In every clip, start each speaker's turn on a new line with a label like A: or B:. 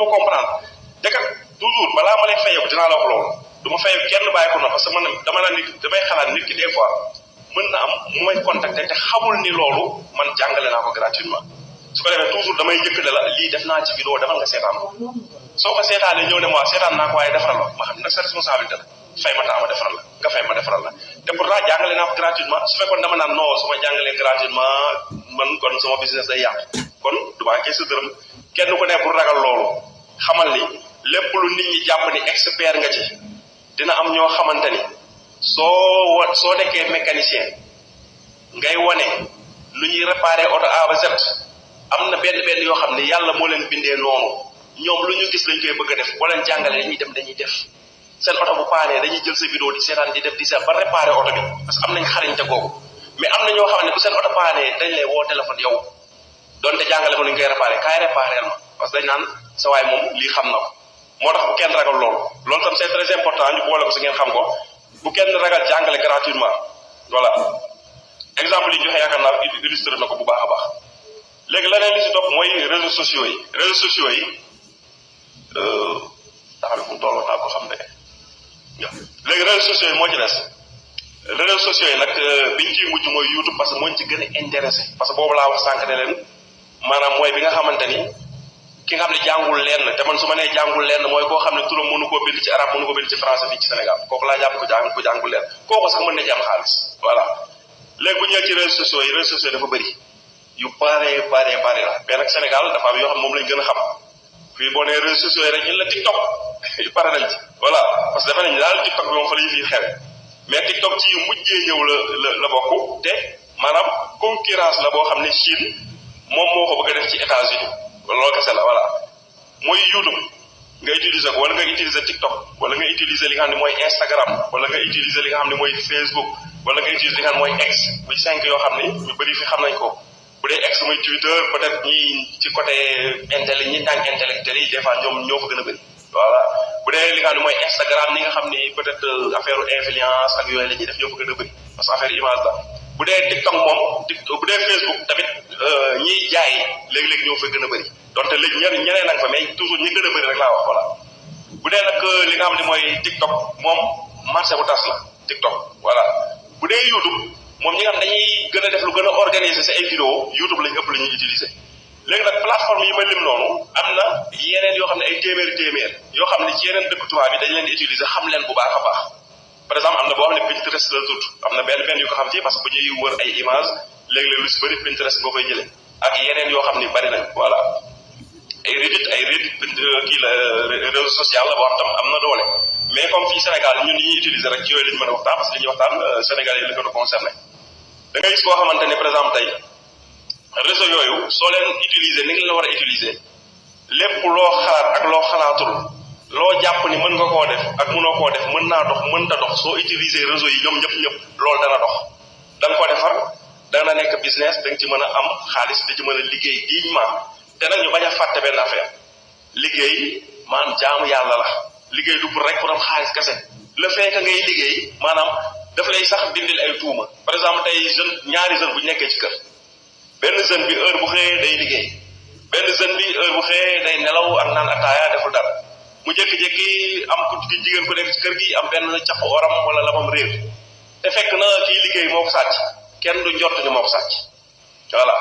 A: comprendre te kat toujours balaa ma lay fayeeku dinaa la wax loolu du ma fayeeku kenn bàyyi ko na parce que man dama la nit damay xalaat nit ki des fois mën na am mu may contacter te xamul ni loolu man jàngale naa ko gratuitement su ko defee toujours damay njëkk ne la lii def naa ci vidéo defal nga seetaan ko soo ko seetaanee ñëw ne moi seetaan naa ko waaye defaral la ma xam ne nag sa responsabilité la fay ma temps ma defaral la nga fay ma defaral la te pourtant jàngale naa ko gratuitement su fekkoon dama naan non su ma jàngalee gratuitement man kon sama business day yàqu kon du ma kee sa dërëm kenn ku ne pour ragal loolu xamal ni lépp lu nit ñi jàpp ni expert nga ci dina am ñoo xamante ni soo nekkee mécanicien ngay wane lu ñuy réparer oto A ba Z am na benn yoo xam ne yàlla moo leen bindee noonu ñoom lu ñu gis lañ koy bëgg a def boo leen jàngale dañuy def seen oto bu paanee dañuy jël sa vidéo di seetaan di seet ba réparer oto bi parce que am nañ xarañte googu mais am na ñoo xam ne bu seen oto paanee dañ lay woo téléphone yow donte jàngale ko lu ñu koy réparer kaay réparer ma parce que dañ naan sa waay moom lii xam na ko moo tax bu kenn ragal loolu tam c'est très important ñu boole ko si ngeen xam ko bu kenn ragal jàngale gratuitement voilà exemple yi joxe yaakaar naa illustré na ko bu baax a baax léegi leneen li si topp mooy réseaux sociaux yi taxal fu mu toll naa ko xam ne léegi réseaux sociaux yi moo ci des réseaux sociaux yi nag biñ ciy mujj mooy YouTube parce que mooñ ci gën a intéressé parce que boobu laa wax sànq ne leen maanaam mooy bi nga xamante ni ki nga xam ne jàngul lenn te man su ma nee jàngul lenn mooy koo xam ne turam mënu koo bind ci arabe mënu ko bind ci français fii ci Sénégal kooku laa jàpp ko jàngul lenn kooku sax mën na ci am xaalis voilà léegi bu ñëwee ci réseaux sociaux yi dafa bëri yu bare la mais nag Sénégal dafa am yoo xam moom lañ gën a xam fii boo nee réseaux sociaux yi rek ñu la TikTok yu pare nañ ci voilà parce que dafa nañ daal TikTok bi moom fa la ñu fii xewe mais TikTok ci mujjee ñëw la bokk te maanaam concurrence la boo xam ne Chine moom moo ko bëgg a def ci États-Unis loolu kese la voilà mooy YouTube nga utiliser ko wala nga utiliser TikTok wala nga utiliser li nga xam ne mooy Instagram wala nga utiliser li nga xam ne mooy Facebook wala nga utiliser li nga xam ne mooy X muy 5 yoo xam ne ñu bëri fi xam nañ ko bu dee X muy Twitter peut-être ñi ci côté ñi tànk intellectuel yi des fois ñoom ñoo fa gën a bëri voilà bu dee li nga xam ne mooy Instagram ni nga xam ni peut-être affaire influence ak yooyu la ñuy def ñoo fa gën a bëri parce que affaire image la bu dee TikTok moom bu dee Facebook tamit ñiy jaay léegi-léegi ñoo fa gën a bëri donte léegi ñeneen nag fa mais toujours ñi gën a bëri rek laa wax voilà bu dee nag li nga xam ne mooy TikTok moom marché bu tas la TikTok voilà bu dee YouTube moom ñi nga xam dañuy gën a def lu gën a organiser sa ay vidéo YouTube lañ ëpp la ñuy utiliser léegi nag plateforme yi ma lim noonu am na yeneen yoo xam ne ay téeméer yoo xam ne ci yeneen dëkk tubaab yi dañ leen di utiliser xam leen bu baax a baax par exemple am na boo xam ne Pinterest la tudd am na benn yu ko xam ci parce que bu ñuy wër ay image léeg-léeg lu si bëri Pinterest nga koy jëlee ak yeneen yoo xam ne bari nañ voilà ay Reddit kii la réseau social la boo xam tam am na doole mais comme fii Sénégal ñun ñuy utiliser rek ci yooyu la ñu mën a waxtaan parce que li ñuy waxtaan Sénégal yi la ko concerné da ngay gis koo xamante ne par exemple tey réseau yooyu soo leen utiliser ni nga la war a utiliser lépp loo xalaat ak loo xalaatul loo jàpp ni mën nga koo def ak mënoo koo def mën naa dox mën ta dox soo utiliser réseau yi ñoom ñëpp loolu dana dox da nga ko defar dana nekk business da nga ci mën a am xaalis da ci mën a liggéey dignement te nag ñu bañ a fàtte benn affaire liggéey maanaam jaamu yàlla la liggéey du pour rek pour am xaalis kese le fait que ngay liggéey maanaam daf lay sax dindil ay tuuma par exemple tey ñaari jeune bu ñu nekkee ci kër benn jeune bi heure bu xëyee day liggéey benn jeune bi heure bu xëyee day nelaw ak naan ataaya deful dara mu jékki-jékki am ku jigéen ku nekk ci kër gi am benn caqu oram wala lamam réer te fekk na kii liggéey moo ko sàcc kenn du njort ni moo ko sàcc voilà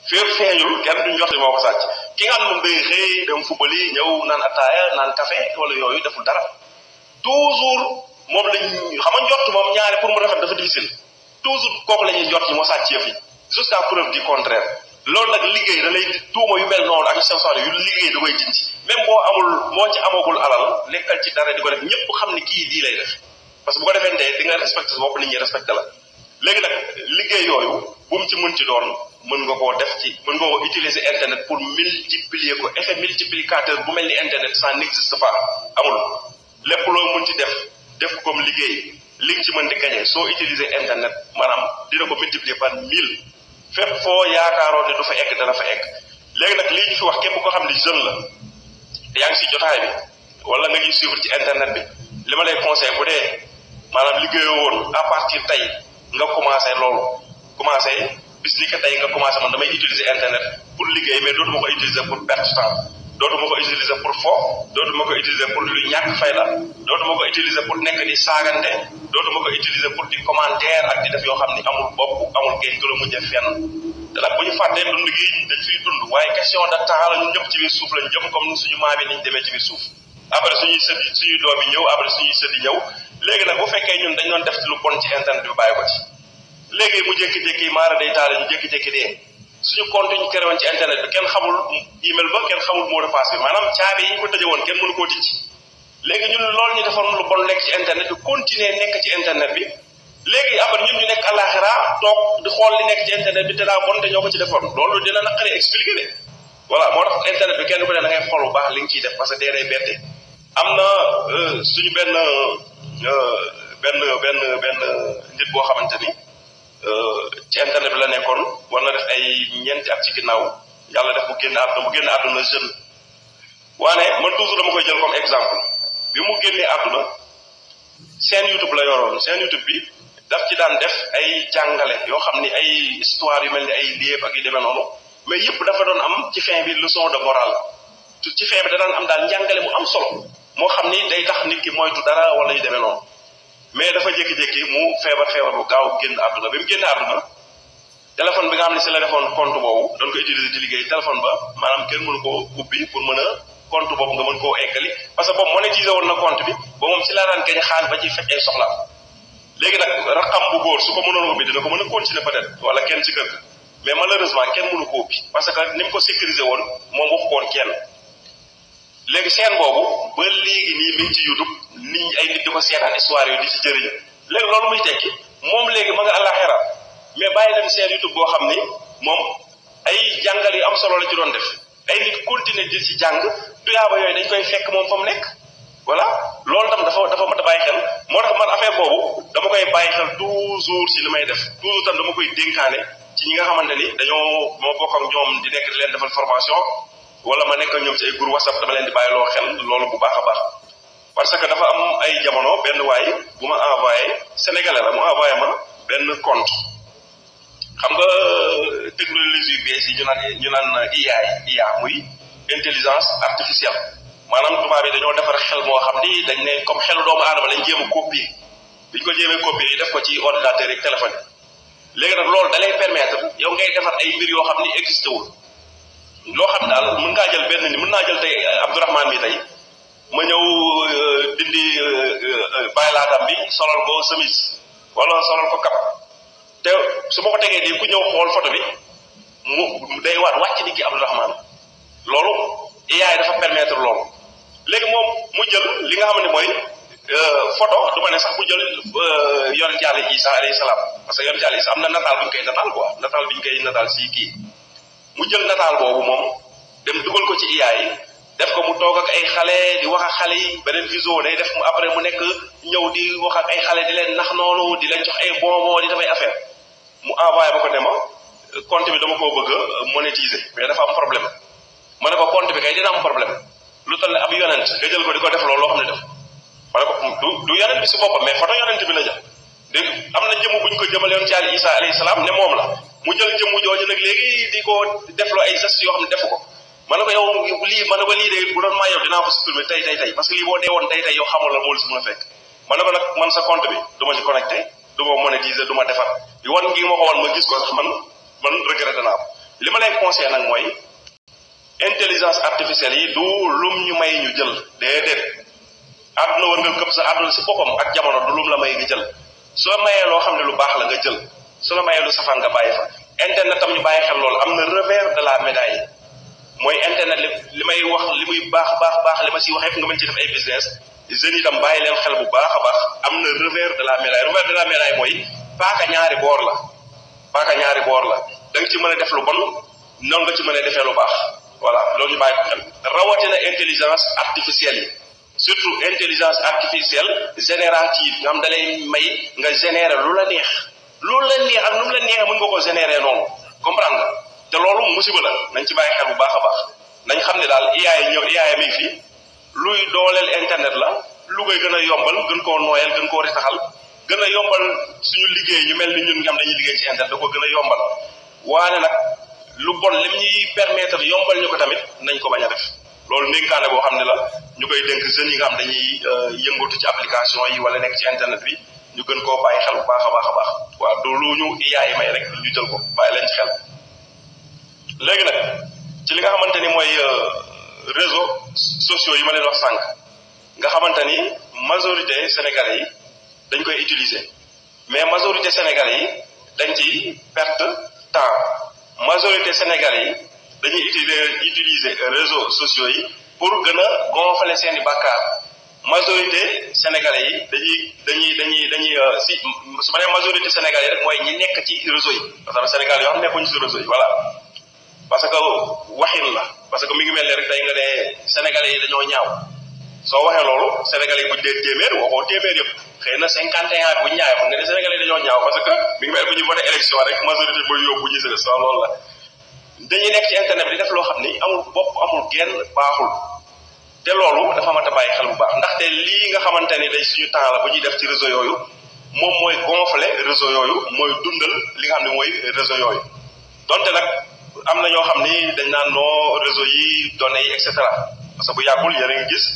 A: fépp feeñul kenn du njort ni moo ko sàcc ki nga xam ne moom day xëy dem fubali ñëw naan ataaya naan café wala yooyu deful dara toujours moom lañ xam nga njort moom ñaari pour mu rafet dafa difficile toujours kooku la ñuy njort yi moo sàcc yëf yi jusqu'à preuve du contraire loolu nag liggéey da lay tuuma yu mel noonu ak yu sew yu liggéey da koy dindi même moo ci amagul alal nekkal ci dara di ko def ñëpp xam ni kii lii lay def parce que bu ko defee ne di nga respecté sa bopp nit ñi respecté la léegi nag liggéey yooyu bu mu ci mënti doon mën nga koo def ci mën nga ko utiliser internet pour multiplier ko effet multiplicateur bu mel ni internet ça n'existe pas amul lépp loo mën ci def ko comme liggéey li nga ci mën di gagné soo utiliser internet maanaam dina ko multiplier par 1000 fépp foo yaakaaroon ne du fa egg dana fa egg léegi nag lii ñu fi wax képp ko xam ni jeune la yaa ngi si jotaay bi wala nga ñuy suivre ci internet bi li ma lay conseillé bu dee maanaam liggéeyoo woon à partir tey nga commencé bis ni que tey nga commencé man damay utiliser internet pour liggéey mais dootuma ko utiliser pour perte temps dootuma ko utiliser pour fo dootuma ko utiliser pour lu ñàkk fayda dootuma ko utiliser pour nekk di saagante dootuma ko utiliser pour di commentaire ak di def yoo xam ni amul bopp amul géej gi la mujjee fenn te nag bu ñu fàttee dund gi dañ fiy dund waaye question de temps la ñun ñëpp ci biir suuf lañ jëm comme suñu maam yi niñ demee ci biir suuf après suñuy doom yi ñëw après suñuy sët yi ñëw léegi nag bu fekkee ñun dañ doon def ci lu bon ci internet bi bàyyi ko ci léegi mu jékki-jékki maara day taale ñu jékki-jékki dee suñu compte ñu créé woon ci internet bi kenn xamul email ba kenn xamul mot de passe bi maanaam caabi yi ñu ko tëje woon kenn mënu koo tijji léegi ñun loolu ñu defoon lu bon nekk ci internet bi continuer nekk ci internet bi léegi après ñun ñu nekk àllaaxira toog di xool li nekk ci internet bi te daa bon te ñoo ko ci defoon loolu dina naqaree expliquer de voilà moo tax internet bi kenn ku ne da ngay xool bu baax li nga ciy def parce que dee day bette am na suñu benn nit boo xamante ni ci internet bi la nekkoon war na def ay ñeenti at ci ginnaaw yàlla def mu génn àdduna jeune waane man toujours dama koy jël comme exemple bi mu génnee àdduna seen YouTube la yoroon seen YouTube bi daf ci daan def ay jàngale yoo xam ni ay histoire yu mel ni ay léeb ak yu demee noonu mais yëpp dafa doon am ci fin bi leçon de morale ci fin bi da daan am daal njàngale mu am solo moo xam ni day tax nit ki moytu dara wala yu demee noonu mais dafa jékki-jékki mu feebar bu gaaw génn àdduna bi mu génn àdduna téléphone bi nga xam ne si la defoon compte boobu doon ko utiliser di liggéey téléphone ba maanaam kenn mënu koo ubbi pour mën a compte boobu nga mën koo eggali parce que boobu monétiser woon na compte bi ba moom si la daan gañ xaalis ba ci fekk ay soxla léegi nag raqam bu góor su ko mënoon ubbi dina ko mën a continuer peut-être wala kenn ci kër ga mais malheureusement kenn mënu ko ubbi parce que ni mu ko sécuriser woon moom waxu ko woon kenn léegi seen boobu ba léegi nii mi ngi ci YouTube nit ay nit di ko seetaan histoire yooyu di ci jëriñ léegi loolu muy tekki moom léegi ma nga àllaaxira mais bàyyi dem seen YouTube boo xam ni moom ay jàngal yu am solo la ci doon def ay nit continuer di ci jàng tuyaaba yooyu dañ koy fekk moom fa mu nekk voilà loolu tam dafa mat a bàyyi xel moo tax man affaire boobu dama koy bàyyi xel toujours ci li may def toujours tam dama koy dénkaane ci ñi nga xamante ni dañoo moo bokk ak ñoom di nekk di leen defal formation wala ma nekk ñoom ci ay groupe WhatsApp dama leen di bàyyi loo xel loolu bu baax a baax parce que dafa am ay jamono benn waay bu ma envoyé sénégalais la mu envoyé ma benn compte xam nga technologie yu bees yi ñu naan IA muy intelligence artificielle maanaam tubaab yi dañoo defar xel moo xam ni dañ ne comme xelu doomu aadama lañ jéem a copier biñ ko jéemee copier yi def ko ci ordinateur yi téléphone léegi nag loolu da lay permettre yow ngay defar ay mbir yoo xam ni existé wul loo xam daal mën ngaa jël benn ni mën naa jël tey Abdourahmane mi tey ma ñëw dindi baylaatam bi solal ko chemise wala solal ko kap te su ma ko tegee nii ku ñëw xool photo bi mu day wàcc ni ki Abdourahmane loolu AI dafa permettre loolu léegi moom mu jël li nga xam ne mooy photo du ma ne sax mu jël yonent Yàlla Isa alayhi salaam parce que yonent Yàlla Isa am na nataal bu ñu koy nataal quoi nataal bi ñu koy nataal si kii mu jël nataal boobu moom dem dugal ko ci AI def ko mu toog ak ay xale di wax ak xale yi beneen visio day def mu après mu nekk ñëw di wax ak ay xale di leen nax noonu di leen jox ay bonbon di dafay affaire mu envoyé ba ko ne ma compte bi dama koo bëgg a monétiser mais dafa am problème ma ne ko compte bi kay dina am problème lu toll ne ab yonent nga jël ko di ko def loolu loo xam ne def ma ne ko du yonent bi si boppam mais photo yonent bi la jël dégg am na jëmm bu ñu ko jëmal yoon ci Yàlla Isa alayhi salaam ne moom la mu jël jëmm jooju nag léegi di ko defloo ay gestes yoo xam ne defu ko ma ne ko yow lii ma ne ko lii de bu doon maa yow dinaa ko supprimer tey parce que lii boo dee woon tey yow xamul la moo la si mën a fekk ma ne ko nag man sa compte bi du ma ci connecté du ma monétiser du ma defar wan ngi ma ko wan ma gis ko sax man regretté naa ko li ma lay conseillé nag mooy intelligence artificielle yi du lum ñu may ñu jël déedéet àdduna war nga këpp sa àdduna si boppam ak jamono du lum la may nga jël su la mayee loo xam ne lu baax la nga jël su la mayee lu safaan nga bàyyi fa internet tam ñu bàyyi xel loolu am na revers de la médaille mooy internet li may wax li muy baax li ma siy wax yëpp nga mën ci def ay business jeunes yi tam bàyyi leen xel bu baax a baax am na revers de la médaille mooy paaka ñaari boor la da nga ci mën a def lu bon noonu nga ci mën a defee lu baax voilà loolu ñu bàyyi ko xel rawatina intelligence artificielle yi surtout intelligence artificielle générative nga xam da lay may nga générer lu la neex ak nu mu la neexee mën nga ko générer noonu comprendre nga te loolu musiba la nañ ci bàyyi xel bu baax a baax nañ xam ne daal AI mi ngi fi luy dooleel internet la lu koy gën a yombal gën koo nooyal gën koo ritaxal gën a yombal suñu liggéey ñu mel ni ñun nga xam dañuy liggéey ci internet da ko gën a yombal waane nag lu bon lim ñuy permettre yombal ñu ko tamit nañ ko bañ a def loolu ndénkaane boo xam ne la ñu koy dénk jeunes yi nga xam dañuy yëngatu ci application yi wala nekk ci internet bi ñu gën koo bàyyi xel bu baax a baax a baax waaw du lu ñu iyaay may rek ñu jël ko bàyyi leen ci xel. léegi nag ci li nga xamante ni mooy réseaux sociaux yi ma leen wax sànq nga xamante ni majorité sénégalais yi dañ koy utiliser mais majorité sénégalais yi dañ ci perte temps majorité sénégalais yi dañuy utiliser réseaux sociaux yi pour gën a gonfler seeni bàkkaar majorité sénégalais yi dañuy si su ma nee majorité sénégalais rek mooy ñi nekk ci réseau yi parce que Sénégal yoo xam nekkuñu ci réseau yi voilà parce que waxin la parce que mi ngi mel ne rek tey nga ne sénégalais yi dañoo ñaaw soo waxee loolu sénégalais yi buñ dee téeméer waxoo téeméer yëpp xëy na 51 buñ ñaaw xam nga ne sénégalais yi dañoo ñaaw parce que mi ngi mel bu ñu voté élection rek majorité ba yóbbu ñu si soo loolu la dañuy nekk ci internet bi di def loo xam ni amul bopp amul genn baaxul te loolu dafa mat a bàyyi xel bu baax ndaxte lii nga xamante ni day suñu temps la bu ñuy def ci réseau yooyu moom mooy gonfler réseau yooyu mooy dundal li nga xam ne mooy réseau yooyu donte nag am na ñoo xam ni dañ naan noo réseau yi données yi et cetera parce que bu yàggul yéen a ngi gis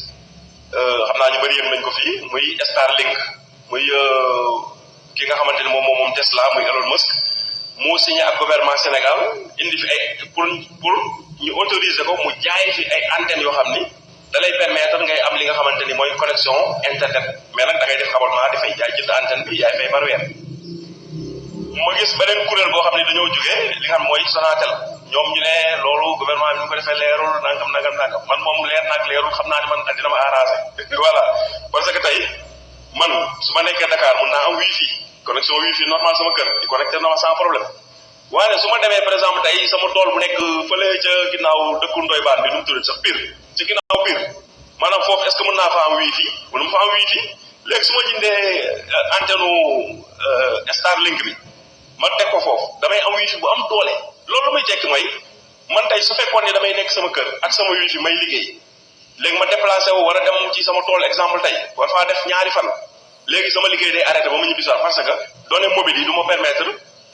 A: xam naa ñu bëri yëg nañ ko fii muy Starlink muy ki nga xamante ni moom Tesla muy Elon Musk mu signé ak gouvernement Sénégal indi fi ay pour ñu autoriser ko mu jaay fi ay antennes yoo xam ni da lay permettre ngay am li nga xamante ni mooy connexion internet mais nag da ngay def abonnement dafay jaay jënd antenne bi yaay fay par weer. ma gis beneen kuréel boo xam ne dañoo jógee li nga xam mooy Sonatel ñoom ñu ne loolu gouvernement bi ñu ko defee leerul nangam man moom leer naag leerul xam naa ne man dina ma arrangé voilà parce que tey man su ma nekkee Dakar mun naa am wifi connexion wifi normal sama kër di connecté na ma sans problème waaye su ma demee par exemple tey sama tool bu nekk fële ca ginnaaw dëkku Ndoye Bane bi nu mu tudd sax Pire ci ginnaaw Pire maanaam foofu est ce que mën naa fa am wifi mën ma fa am wifi léegi su ma jëndee antenne Starlink bi ma teg ko foofu damay am wifi bu am doole loolu lu muy tekki mooy man tey su fekkoon ne damay nekk sama kër ak sama wifi may liggéey léegi ma déplacé wu war a dem ci sama tool exemple tey war faa def ñaari fan léegi sama liggéey day arrêté ba ma ñibbi soir parce que données mobiles yi du ma permettre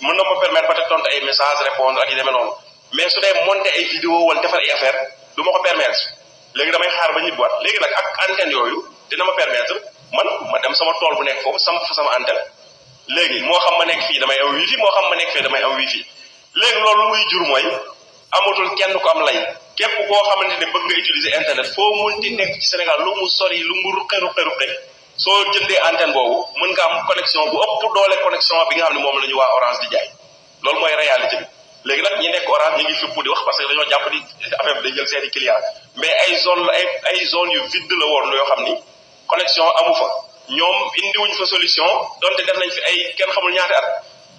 A: mën na ma permettre peut-être tontu ay message répondre ak yi demee noonu mais su dee monter ay vidéo wala defar ay affaire du ma ko permettre léegi damay xaar ba ñibbiwaat léegi nag ak antenne yooyu dina ma permettre man ma dem sama tool bu nekk foofu samp fa sama antenne léegi moo xam ma nekk fii damay am wifi moo xam ma nekk fii damay am wifi léegi loolu lu muy jur mooy amatul kenn ko am lay képp koo xamante ne bëgg nga utiliser internet foo munti nekk ci Sénégal lu mu sori lu mu ruqe soo jëndee antenne boobu mën nga am connexion bu ëpp doole connexion bi nga xam ne moom la ñu waa Orange di jaay loolu mooy réalité bi léegi nag ñi nekk Orange ñu ngi fipp di wax parce que dañoo jàpp ni affaire bi day jël seeni client mais ay zone la ay zone yu vide la woon yoo xam ni connexion amu fa ñoom indiwuñ fa solution donte def nañ fi ay kenn xamul ñaata at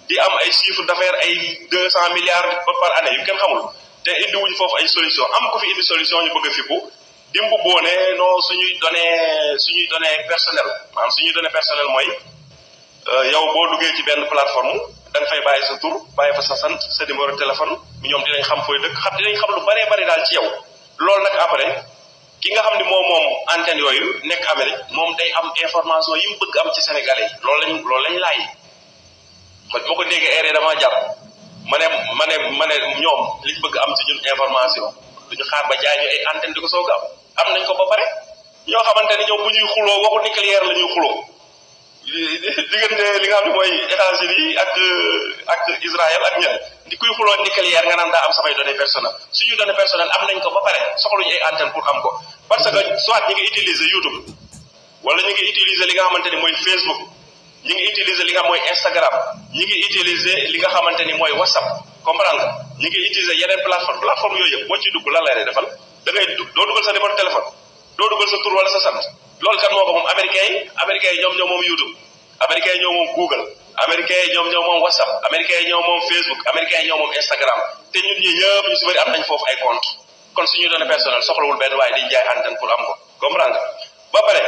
A: di am ay chiffre d'affaires ay 200 milliards par année yu kenn xamul te indiwuñ foofu ay solution am ko fi indi solution ñu bëgg a fippu dimbu boo ne non suñuy données personnelles maanaam suñuy données personnelles mooy yow boo duggee ci benn plateforme da nga fay bàyyi sa tur bàyyi fa sa sant sa numéro téléphone ñoom dinañ xam fooy dëkk dinañ xam lu baree bari daal ci yow loolu nag après ki nga xam ne moom antenne yooyu nekk Amérique moom day am information yi mu bëgg am ci Sénégalais yi loolu lañ laaj kon boo ko déggee erreur dama jàpp ma ne ñoom liñ bëgg am ci ñun information duñu xaar ba jaay ñu ay antenne di ko soog am nañ ko ba pare ñoo xamante ne ñoom bu ñuy xuloo waxu nucléaire la ñuy xuloo diggante li nga xam ne mooy États-Unis ak Israël ak ñeneen di kuy xuloo nucléaire nga naan daa am samay données personnelles suñu données personnelles am nañ ko ba pare soxluñu ay antenne pour am ko parce que soit ñi ngi utiliser YouTube wala ñu ngi utiliser li nga xamante ni mooy Facebook ñi ngi utiliser li nga xam mooy Instagram ñi ngi utiliser li nga xamante ni mooy WhatsApp comprendre nga ñi ngi utiliser yeneen plateforme yooyu yëpp boo ciy dugg lan lay defal da ngay doo dugal sa numéro téléphone doo dugal sa tur wala sa sant loolu kat moo ko moom américains yi ñoom ñoo moom YouTube américains yi ñoo moom Google américains yi ñoom ñoo moom WhatsApp américains yi ñoo moom Facebook américains yi ñoo moom Instagram te ñun ñi ñëpp ñu si bëri am nañ foofu ay compte kon suñu données personnelles soxlawul benn waaye di jaay antenne pour am ko comprendre nga ba pare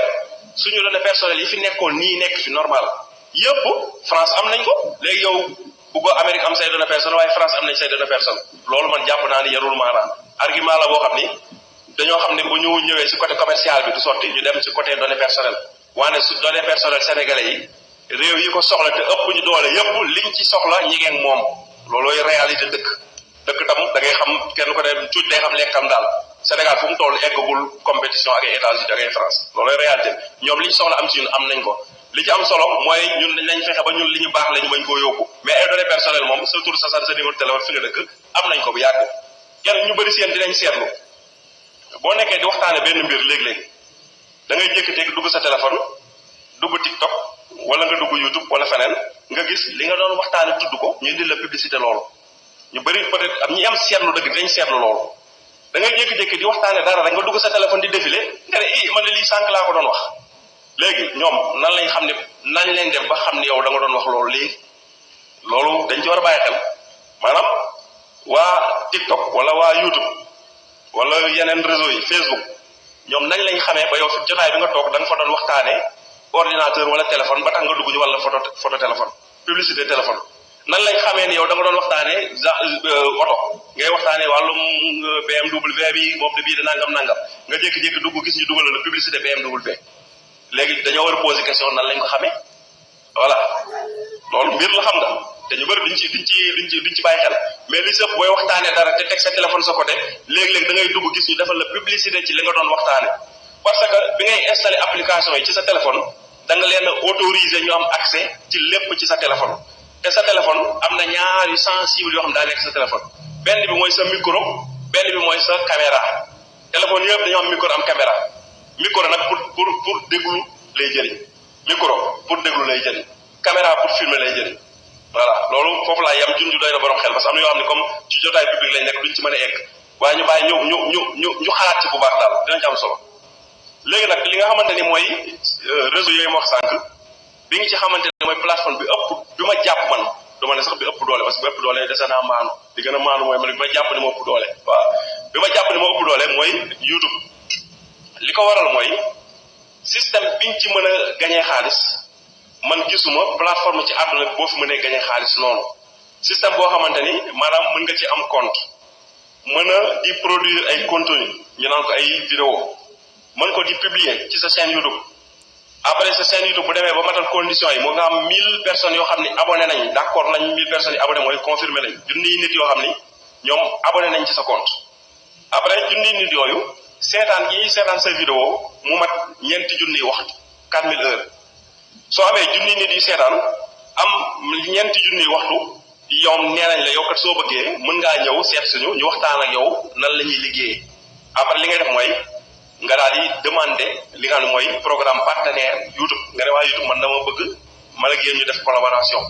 A: suñu données personnelles yi fi nekkoon nii nekk fi normal yëpp France am nañ ko léegi yow bëggoo Amérique am say données personnelles waaye France am nañ say données personnelles loolu man jàpp naa ni yarul maanaam argument la boo xam ni dañoo xam ne bu ñu ñëwee ci côté commercial bi du sotti ñu dem ci côté données personnelles waane su données personnelles sénégalais yi réew yi ko soxla te ëpp ñu doole yëpp liñ ci soxla ñi ngeen moom loolooy réalité dëkk tam da ngay xam kenn ko dem cuuj day xam lekkam daal Sénégal fu mu toll eggagul compétition ak ay États-Unis ak ay France loolu réalité ñoom li ñu soxla am ci ñun am nañ ko li ci am solo mooy ñun dañ fexe ba ñun li ñu baax la ñu bañ koo yóbbu mais ay données personnelles moom sa tur sa sant sa numéro téléphone fi nga dëkk am nañ ko bu yàgg kenn ñu bëri seen dinañ seetlu boo nekkee di waxtaane benn mbir léeg-léeg da ngay jékki-jékki dugg sa téléphone dugg TikTok wala nga dugg YouTube wala feneen nga gis li nga doon waxtaane tudd ko ñu indi la publicité loolu ñu bëri peut-être am ñi am seetlu dëgg dinañ seetlu loolu da ngay jékki-jékki di waxtaane dara rek nga dugg sa téléphone di défilé nga ne man ne lii sànq laa ko doon wax léegi ñoom nan lañ xam ne nañ leen def ba xam ne yow da nga doon wax loolu léegi loolu dañ ci war a bàyyi xel maanaam waa TikTok wala waa YouTube wala yeneen réseau yi Facebook ñoom nañ lañ xamee ba yow fi jotaay bi nga toog da nga fa doon waxtaanee ordinateur wala téléphone ba tax nga dugg ñu wala photo téléphone publicité téléphone nan lañ xamee ni yow da nga doon waxtaanee oto ngay waxtaanee wàllum BMW bi moom de bii de nangam nga jékki-jékki dugg gis ñu dugal la publicité BMW léegi dañoo war a poser question nan lañ ko xamee voilà loolu mbir la xam nga te ñu bëri duñ ci bàyyi xel mais li sëpp booy waxtaanee dara te teg sa téléphone sa côté léeg-léeg da ngay dugg gis ñu defal la publicité ci li nga doon waxtaane parce que bi ngay installé application yi ci sa téléphone da nga leen autoriser ñu am accès ci lépp ci sa téléphone te sa téléphone am na ñaar yu sensible yoo xam daa nekk sa téléphone benn bi mooy sa micro benn bi mooy sa caméra téléphone yëpp dañoo am micro am caméra micro nag pour déglu lay jëriñ micro pour déglu lay jëriñ caméra pour filmer lay jëriñ voilà loolu foofu laa yam junj doy na borom xel parce que am na yoo xam ne comme ci jotaay public lañ nekk duñ ci mën a egg waaye ñu bàyyi ñu xalaat ci bu baax daal dinañ ci am solo léegi nag li nga xamante ni mooy réseau yooyu ma wax sànq bi nga ci xamante ne mooy plateforme bi ëpp bi ma jàpp man du ma ne sax bi ëpp doole parce que bi ëpp doole dese naa maanu di gën a maanu mooy man bi ma jàpp ni ma ëpp doole waaw bi ma jàpp ni ma ëpp doole mooy YouTube li ko waral mooy système biñ ci mën a gañee xaalis man gisuma plateforme ci àdduna bi boo fi mënee gañee xaalis noonu système boo xamante ni maanaam mën nga ci am compte mën a di produire ay contenu ñu naan ko ay vidéo mën ko di publier ci sa chaîne YouTube après sa chaîne YouTube bu demee ba matal conditions yi moo nga am 1000 personnes yoo xam ni abonné nañ d'accord nañ 1000 personnes yi abonné mooy confirmé nañ junniy nit yoo xam ni ñoom abonné nañ ci sa compte après junniy nit yooyu seetaan gi seetaan sa vidéo mu mat ñeenti junniy waxtu 4000 heures soo amee junniy nit yi seetaan am ñeenti junniy waxtu yow nee nañ la yow kat soo bëggee mën ngaa ñëw seet suñu ñu waxtaan ak yow nan la ñuy liggéeyee après li ngay def mooy nga daal di demander li nga xam ne mooy programme partenaire YouTube nga ne waa YouTube man dama bëgg man ak yéen ñu def collaboration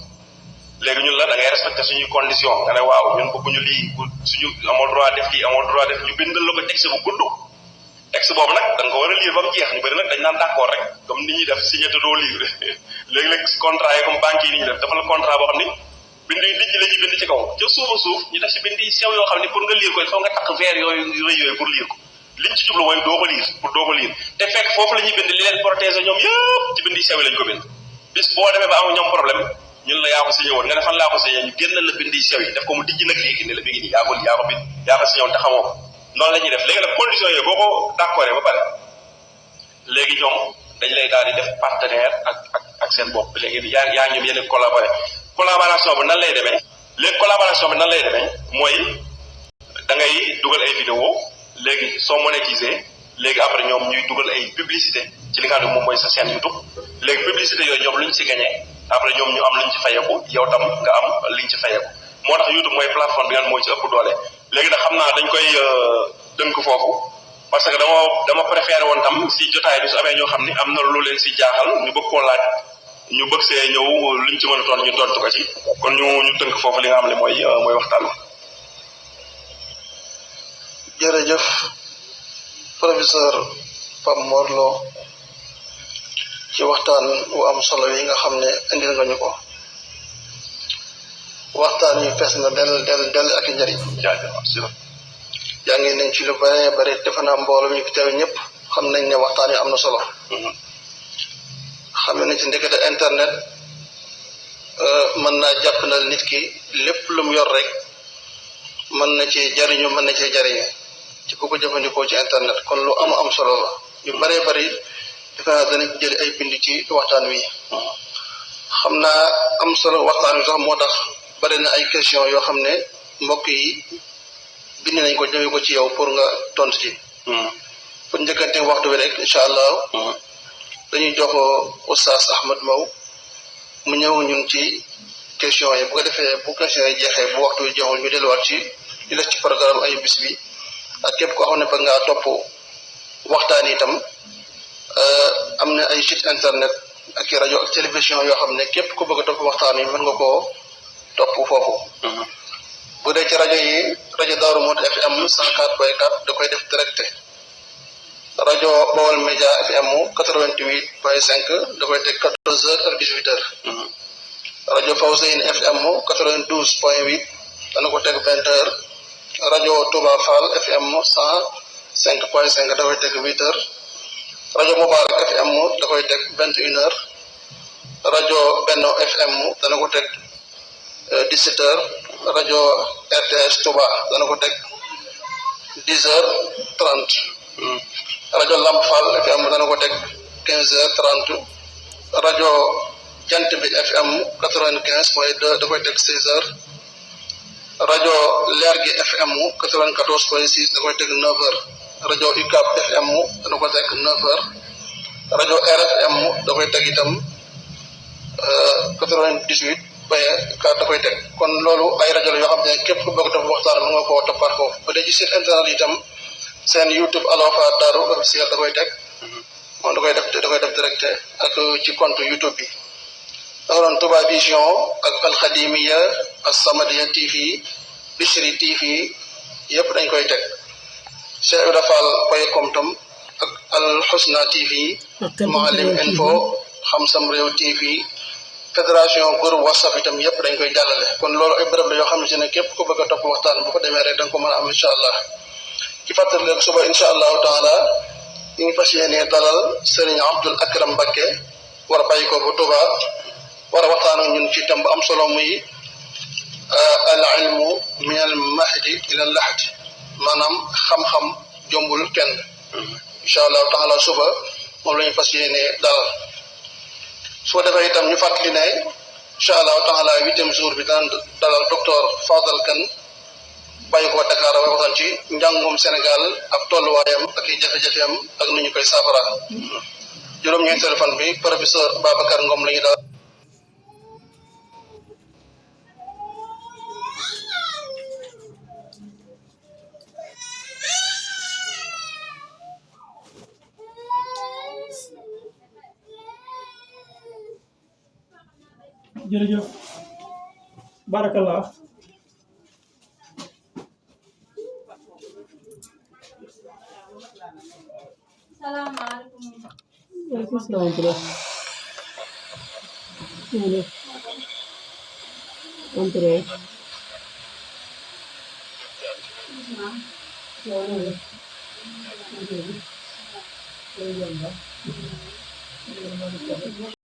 A: léegi ñun la da ngay respecter suñuy condition nga ne waaw ñun bëgguñu lii suñu amoo droit def lii amoo droit def ñu bindal la ko texte bu gudd texte boobu nag da nga ko war a lire ba mu jeex ñu bëri nag dañ naan d'accord rek comme ni ñuy def signé te doo lire léegi-léeg contrat yi comme banque yi ni ñuy def dafa la contrat boo xam ni bind yi dijj la ñuy bind ci kaw ca suufa suuf ñu def si bind yi sew yoo xam ni pour nga lire ko il faut nga takk verre yooyu rëy yooyu pour lire ko liñ ci jublu mooy doo ko lire pour doo ko lire te fekk foofu la ñuy bind li leen protéger ñoom yëpp ci bind yi sew lañ ko bind bis boo demee ba am ñoom problème ñun la yaa ko signé woon nga ne fan laa ko signé ñu génnal la bind yi sew yi def ko mu dijj nag léegi ne la mi ngi nii yaa ko bind yaa ko signé woon te xamoo ko noonu la ñuy def léegi nag conditions yooyu boo ko d'accordé ba pare léegi ñoom dañ lay daal di def partenaire ak seen bopp léegi yaa ñoom yéen collaboration bi nan lay demee léegi collaboration bi nan lay demee mooy da ngay dugal ay vidéo léegi soo monétiser léegi après ñoom ñuy dugal ay publicité ci li nga xam ne moom mooy sa chaîne YouTube léegi publicité yooyu ñoom luñ ci gagné après ñoom ñu am luñ ci fayeku yow tam nga am liñ ci fayeku moo tax YouTube mooy plateforme bi nga xam moo ci ëpp doole léegi nag xam naa dañ koy tënk foofu parce que dama préféré woon tam si jotaay bi su amee ñoo xam ni am na lu leen si jaaxal ñu bëgg koo laaj ñu bëgg see ñëw luñ ci mën a toon ñu tontu ko ci kon ñu tënk foofu li nga xam ne mooy waxtaan wi.
B: jërëjëf professeur Pape Mor Lo ci waxtaan wu am solo yi nga xam ne indil nga ñu ko waxtaan wi fees na del ak njëriñ jàngi nañ ci lu bare bare defe naa mbooloo ñu fi teew ñëpp xam nañ ne waxtaan wi am na solo xam nañ ci ndekete internet mën naa jàpp na nit ki lépp lu mu yor rek mën na ci jariñu mën na ci jariñe ci ku ko jëfandikoo ci internet kon lu am solo la ñu bare bari defe naa danañ jëli ay bind ci waxtaan wi xam naa am solo waxtaan wi sax moo tax bari na ay question yoo xam ne mbokk yi bind nañ ko jëme ko ci yow pour nga tontu ci pour njëkkante waxtu bi rek incha allah dañuy jox Oustaz Ahmad Mbow mu ñëw ñun ci question yi bu ko defee bu question yi jeexee bu waxtu bi jeexul ñu delluwaat ci li des ci programme ayu bis bi ak képp koo xam ne bëgg ngaa topp waxtaan itam am na ay site internet ak i rajo ak télévision yoo xam ne képp ku bëgg a topp waxtaan yi mën nga koo topp foofu bu dee ci rajo yi rajo Daaru Muxti FM 104.4 da koy def directe rajo Bawol Média FM 88.5 da koy teg 14h ak 18h rajo Fawzeyni FM 92.8 dana ko teg 20h rajo Touba Fall FM 105.5 da koy teg 8h rajo Mubarak FM da koy teg 21h rajo Benno FM dana ko teg 17h rajo RTS Touba dana ko teg 10h30 rajo Lamp Fall FM dana ko teg 15h30 rajo Jant bi FM 95.2 da koy teg 16h rajo Lergui FM 94.6 da koy teg 9h rajo UCAB FM dana ko teg 9h rajo RFM da koy teg itam 98.4 da koy teg kon loolu ay rajo la yoo xam ne képp ku bëgg a topp waxtaan mën nga koo toppaat foofu bu dee ci site internet itam seen YouTube Alwafa Daaru officiel da koy teg moom da koy def direct ak ci compte YouTube bi da nga doon Touba Vision ak Alxadimiya As-Samadiyya TV Bichri TV yëpp dañ koy teg Cheikh Ibra Fall Baycom tam ak Al Husna TV Maalim Info Xam Sam Réew TV fédération groupe WhatsApp itam yëpp dañ koy jàllale kon loolu ay bërëb la yoo xam ne képp ku bëgg a topp waxtaan bu ko demee rek da nga ko mën a am incha allah ci fàttali rek suba incha allahu taala ñu ngi fas yéene dalal Serigne Abdoul Akram Mbacké war a bàyyi ko bu Touba war a waxtaan ak ñun ci thème bu am solo muy al ilmu min al mahdi ila al lahdi maanaam xam-xam jombul kenn incha allahu taala suba moom la ñu fas yéene dalal soo defee itam ñu fàttali ne incha allahu taala 8e jour bi daan dalal docteur Fadal Kane bàyyi ko Dakar way waxtaan ci njàngum Sénégal ak tolluwaayam ak i jafe-jafeem ak nu ñu koy saafara juróom-ñeent téléphone bi professeur Babacar Ngom la ñu dalal
C: jërëjëf barakallah
D: salaamaaleykum.
C: waaleykum salaam.